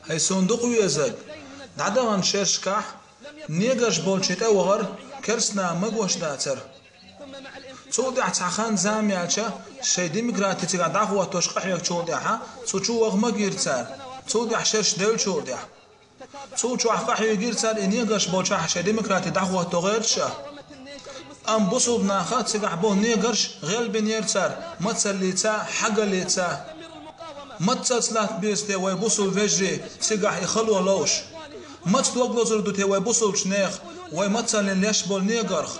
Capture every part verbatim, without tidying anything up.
Хьай суна дукха везаг, дӀадаханчу шерашкахь негаш болчу тӀе вахар керстанаха магош дацара. Цул тӀаьхьа цхьа хан-зама яьлча, шайн демократи цигахь дӀахӀоттош къахьоьгучул тӀаьхьа, цу чу ваха магийра цара, цул тӀаьхьа шераш девллачул тӀаьхьа. Цул чохь къахьоьгийра цара и негаш болчохь шайн демократи дӀахӀотто гӀерташ а. Амма бусулба наха цигахь болу негаш гӀелбинера цара, мацаллица, хьагаллица. Мацалц латта беза те вай бусулба вежарий цигахь и хало ловш? Маца дог лозур ду те вай бусулбачу нехан, вай мацаллин леш болу негарх?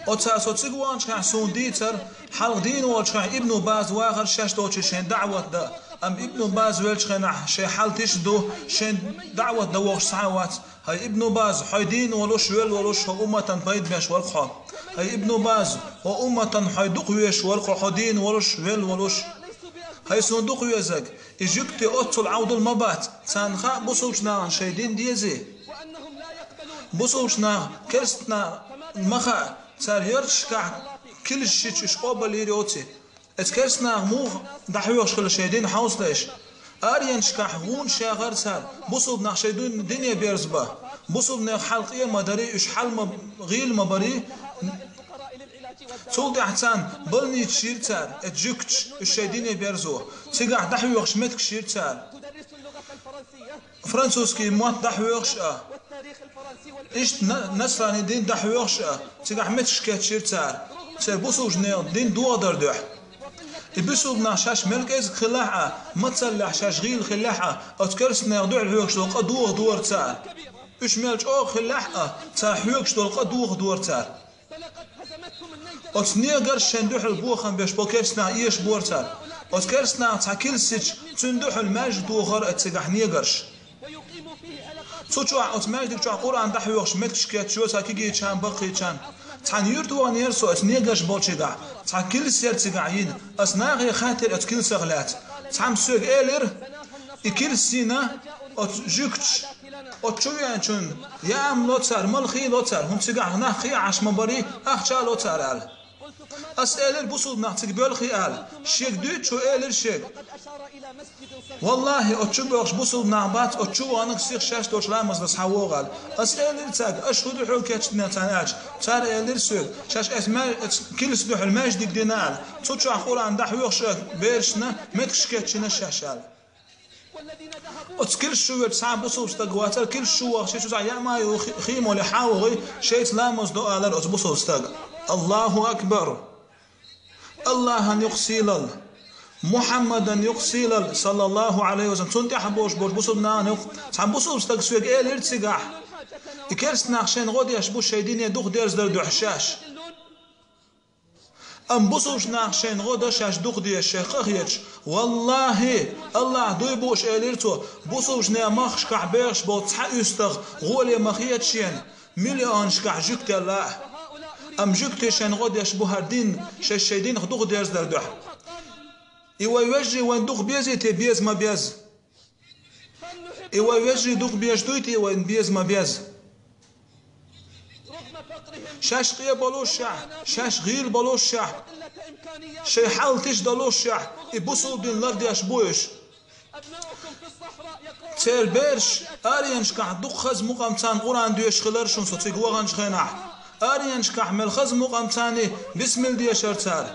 Оцара со цига ваханчохь суна дийцара, хьалха дийна волчохь Ибну Баз вахара шаьш долчу шайн даӀват дан. Амма Ибну Баз веллачу хенахь шайн хьал тиша ду, шайн даӀват дан вогӀуш цхьа а вац. Хьай Ибну Баз, хьо дийна волуш, велла волуш, хӀо умматан пайда беш вара хьо. Хьай Ибну Баз, хӀо умматан хьо дукха везаш вара хьо, хьо дийна волуш, велла волуш. Хьай суна дукха везаг, и жуьгти оццул Ӏовдал ма бац, царна хаьа бусулбачу нахана шайн дин дезий. Бусулбачу наха керстанаха ма хаьа, цара ярташкахь килсича уьш къобалйийр йоций. Эцу керстанаха муха дӀахьоьхуш хилла шайн дин хьовсалаш? Аренашкахь гӀунаш яхара цара, бусулба нах шайн дин-, дине берзабан. Бусулба нехан хьал къе ма барий, уьш хьал ма, гӀийла ма барий. Цул тӀаьхьа царна больницаш йира цара, эцу жуьгташа уьш шайн дине берзо. Цигахь дӀахьоьхуш меттигаш йира цара. Французский мотт дӀахьоьхуш а, иштта на-, насрани дин дӀахьоьхуш а, цигахь меттигаш кечйира цара, церан бусулбачу нехан дин дохадар дуьхьа. И бусулба нах шаьш мел кӀезиг хиллехь а, мацаллехь шаьш гӀийла хиллехь а, оцу керстанехан дуьхьал хьоьгуш долу къа дохадора цара. Уьш мел чӀогӀа хиллехь а, цара хьоьгуш долу къа дохадора цара. Оцу негарш шайн дуьхьал бохам беш болу керстанах эшабора цара. Оцу керстанах цхьа килсича, цуьнан дуьхьал маьждиг дохара оцу цигахь негарш. Цу чохь, оцу маьждиг чохь Къуръан дӀахьоьхуш меттигаш кечйо цхьа кегийчарна, баккхийчарна. Цхьана юьрта ваханера со оцу негарш болчигахь, цхьа килс яра цигахь йина. Ас нахе хаьттира оцу килсах лаьцна. Цхьамма соьга элира, и килс йина оцу жуьгташа, оцу чу веанчунна яам ло цара, малхий ло цара, хӀунда цигахь нах кхин а Ӏаш ма барий, ахча а ло цара аьлла. Ас элира бусулба нах цига боьлхий аьлла. Шега дуьйцучо элира шега: «Валлахьи, оцу чу боьлхуш бусулба нах бац, оцу чу ваханарг сиха шаьш долчу ламаз дан схьавогӀу», аьлла. Ас элира цаьрга: «Аша хӀун дуьхьал кечдина царна?» аьлча, цара элира соьга: «Шаьш аса ма-, аса килс дуьхьал маьждиг дина», аьлла. Цу чохь Къуръан дӀахьоьхуш а берашна меттигаш кечйина шаьш аьлла. Оцу килс чу верг цхьа а бусулба стаг вацара, килс чу вахча, ши чу цхьа яа ма ю, хи-, хи моле хьан вогӀий, шайца ламаз до алара оцу бусулба стага. Аллаху акбар! Аллахьан юкъа сийлалла! Мухьаммадан юкъа сийлалла, саллаллаху Ӏалайхи ва саллам! Цунна тӀаьхьа болуш болчу бусулба нахана юкъа цхьа бусулба стаг соьга элира цигахь: «И керстанах шайна гӀо деш бу шайн дине дукха дерзадар дуьхьа шаьш». Амма бусулбачу наха шайна гӀо дан шаьш дукха дезаш шайх къа хеташ, валлахьи, Аллахь дуй бууш, элира цо, бусулбачу нехан махкашкахь бехаш болу цхьа уьстагӀ гӀоле ма хета шена, миллионашкахь жуьгтелла а. Амма жуьгтий шайна гӀо деш бу хӀара дин, шаьш шайн динах дукха дерзадар дуьхьа. И вай вежарий вайна дукха безий те, беза ма беза? И вай вежарий дукха безаш дуй те вайна, беза ма беза? Шаьш къе болушшехь, шаьш гӀийла болушшехь, шайн хьал тиша долушшехь, и бусулба дин лардеш бу уьш. Церан бераш аренашкахь дукха хаза мукъам царна Къуръан доьшуш хилар шуна со цига ваханчу хенахь. Аренашкахь мел хаза мукъам царний бисмилла дешар цара.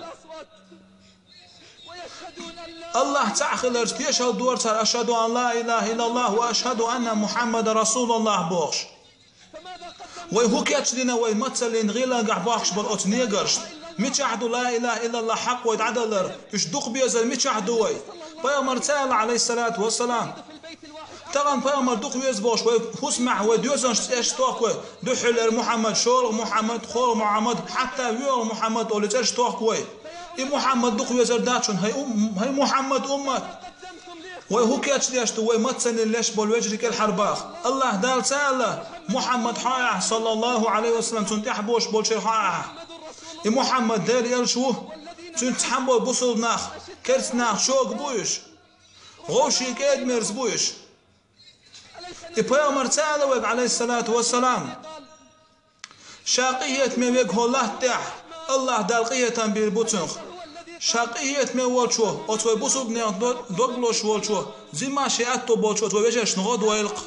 Аллахь цхьаъ хиларца тешалла дора цара: «Ашхаду ан ла илаха иллаллахь ва ашхаду анна Мухьаммадан расулуллахь», бохуш. Вай хӀун кечдина вай мацаллин гӀилагахь бохкуш болу оцу негаршна? Мичахь ду ла илаха иллаллахь хьакъ вай дӀадалар? Уьш дукха безар мичахь ду вай? Пайхамар ца аьлла, Ӏалайхиссалату вассалам. Тахана пайхамар дукха веза бохуш вай хӀусамехь, вай доьзалшца цӀераш тохку вай. Дуьххьарлера Мухьаммад, шолгӀа Мухьаммад, кхоалгӀа Мухьаммад, хьатта воьалгӀа Мухьаммад олий цӀераш тохку вай. И Мухьаммад дукха везар дац шуна, хӀай ум-, хӀай Мухьаммад уммат! Вай хӀун кечдеш ду, вай мацаллин леш болу вежарий кӀелхьарбаха? Аллахь Дала ца аьлла: «Мухьаммад хьо ахь, саллаллаху Ӏалайхи ва саллам, цунна тӀаьхьа бохуш болчеран хьо ахь». И Мухьаммад Делан элча ву, цуьнца цхьаьна болу бусулба нах, керста нах чӀогӀа бу уьш. Вовшийн кӀеда-мерза бу уьш. И пайхамар ца аьлла вайга, Ӏалайхиссалату вассалам: «Ша къинхетаме верг хӀокху латта тӀехь, Аллахь Дала къинхетам бийр бу цунах». Ша къахетаме волчо, оцу вай бусулба нехан дог лозуш волчо, зимма шен аьтто болчо оцу вай вежаршна гӀо дойла-кх.